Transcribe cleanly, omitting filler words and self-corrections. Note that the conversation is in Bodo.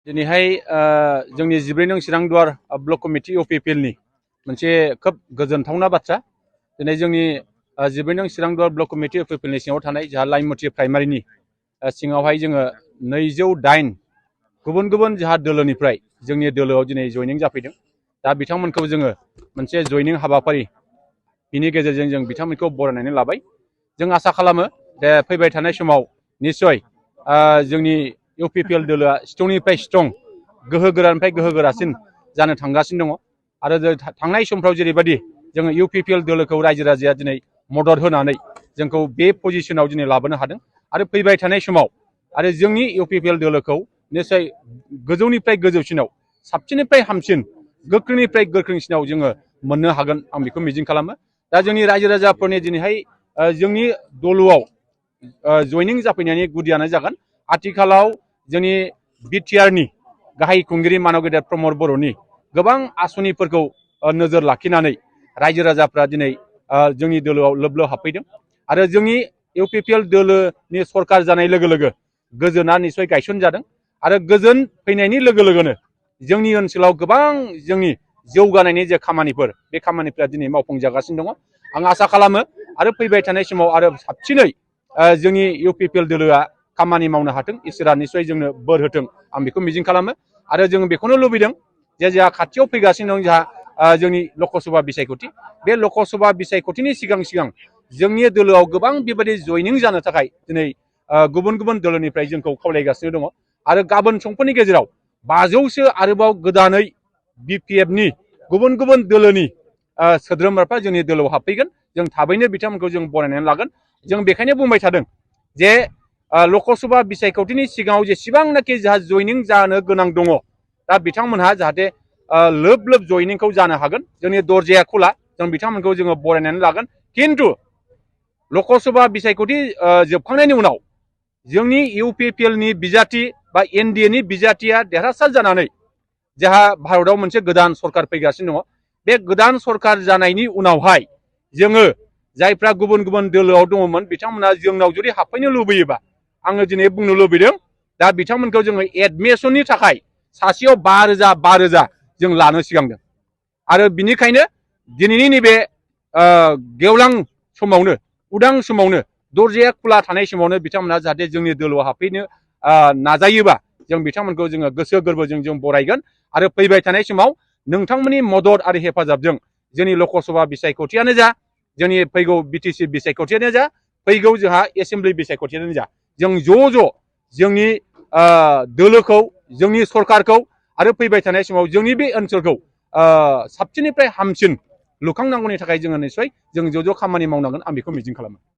दिनैहाय जोंनि 14 नं चिरांदुवार ब्लक कमिटि UPPLनि मोनसे खोब गोजोनथावना बाथ्रा। दिनै जोंनि 14 नं चिरांदुवार ब्लक कमिटि UPPLनि सिङाव थानाय जोंहा लाइमथि प्राइमारिनि सिङावहाय जोङो 208 गुबुन गुबुन जोंहा दोलोनिफ्राय जोंनि दोलोआव दिनै जयनिं जाफैदों। दा बिथांमोनखौ जोङो मोनसे जयनिं हाबाफारि बिनि गेजेरजों जों बिथांमोनखौ बरायनानै लाबाय। जों आसा खालामो जे फैबाय थानाय समाव निश्चय जोंनि UPPL दोलोआ स्ट्रंनिफ्राय स्ट्रं गोहो गोरानिफ्राय गोहो गोरासिन जानो थांगासिनो दङ आरो थांनाय समफ्राव जेरैबायदि जोङो UPPL दोलोखौ रायजो राजाया दिनै मदद होनानै जोंखौ बे पजिशनाव दिनै लाबोनो हादों आरो फैबाय थानाय समाव आरो जोंनि UPPL दोलोखौ निश्चय गोजौनिफ्राय गोजौसिनाव साबसिननिफ्राय हामसिन गोख्रोंनिफ्राय गोख्रोंसिनाव जोङो मोननो हागोन आं बेखौ मिजिं खालामो। दा जोंनि रायजो राजाफोरनि दिनैहाय जोंनि दलोआव जयनिं जाफैनायनि गुदियानो जागोन आथिखालाव जोंनि BTRनि गाहाय खुंगिरि मानव गेदेर प्रमद बर'नि गोबां आसनिफोरखौ नोजोर लाखिनानै रायजो राजाफ्रा दिनै जोंनि दोलोआव लोब लोब हाबफैदों आरो जोंनि UPPL दोलोनि सरकार जानाय लोगो लोगो गोजोना निश्चय गायसनजादों आरो गोजोन फैनायनि लोगो लोगोनो जोंनि ओनसोलाव गोबां जोंनि जौगानायनि जे खामानिफोर बे खामानिफ्रा दिनै मावफुंजागासिनो दङ। आं आसा खालामो आरो फैबाय थानाय समाव आरो साबसिनै जोंनि UPPL दोलोआ खामानि मावनो हाथों, इसोरा निश्चय जोंनो बोर होथों आं बेखौ मिजिं खालामो आरो जों बेखौनो लुबैदों जे जोंहा खाथियाव फैगासिनो दं जोंहा जोंनि लकसभा बिसायख'थि। बे लकसभा बिसायख'थिनि सिगां सिगां जोंनि दोलोआव गोबां बेबायदि जयनिं जानो थाखाय दिनै गुबुन गुबुन दोलोनिफ्राय जोंखौ खावलायगासिनो दङ आरो गाबोन समफोरनि गेजेराव 500सो आरोबाव गोदानै BPFनि गुबुन गुबुन दोलोनि सोद्रोमाफ्रा जोंनि दोलोआव हाबफैगोन। जों थाबैनो बिथांमोनखौ जों बरायनानै लागोन। जों बेखायनो बुंबाय थादों जे लकसभा बिसायख'थिनि सिगाङाव जेसेबांनाखि जोंहा जयनिं जानो गोनां दङ दा बिथांमोनहा जाहाथे लोब लोब जयनिंखौ जानो हागोन। जोंनि दरजाया खुला, जों बिथांमोनखौ जोङो बरायनानै लागोन। खिन्थु लकसभा बिसायख'थि जोबखांनायनि उनाव जोंनि UPPLनि बिजाथि बा NDAनि बिजाथिया देरहासार जानानै जोंहा भारतआव मोनसे गोदान सरकार फैगासिनो दङ। बे गोदान सरकार जानायनि उनावहाय जोङो जायफ्रा गुबुन गुबुन दोलोआव दङमोन बिथांमोना जोंनाव जुदि हाबफैनो लुबैयोबा आङो दिनै बुंनो लुबैदों दा बिथांमोनखौ जोङो एडमिसननि थाखाय सासेयाव 5,000 जों लानो सिगांदों आरो बिनिखायनो दिनैनि नैबे गेवलां समावनो उदां समावनो दरजाया खुला थानाय समावनो बिथांमोना जाहाथे जोंनि दोलोआव हाबफैनो नाजायोबा जों बिथांमोनखौ जोङो गोसो गोरबोजों जों बरायगोन आरो फैबाय थानाय समाव नोंथांमोननि मदद आरो हेफाजाबजों जोंनि लकसभा बिसायख'थियानो जा जोंनि फैगौ BTC बिसायख'थियानो जा फैगौ जोंहा एसेम्ब्लि बिसायख'थियानो जा जों ज' जोंनि दोलोखौ जोंनि सरकारखौ आरो फैबाय थानाय समाव जोंनि बे ओनसोलखौ साबसिननिफ्राय हामसिन लुखांनांगौनि थाखाय जोङो निश्चय जों ज' खामानि मावनांगोन आं बेखौ मिजिं खालामो।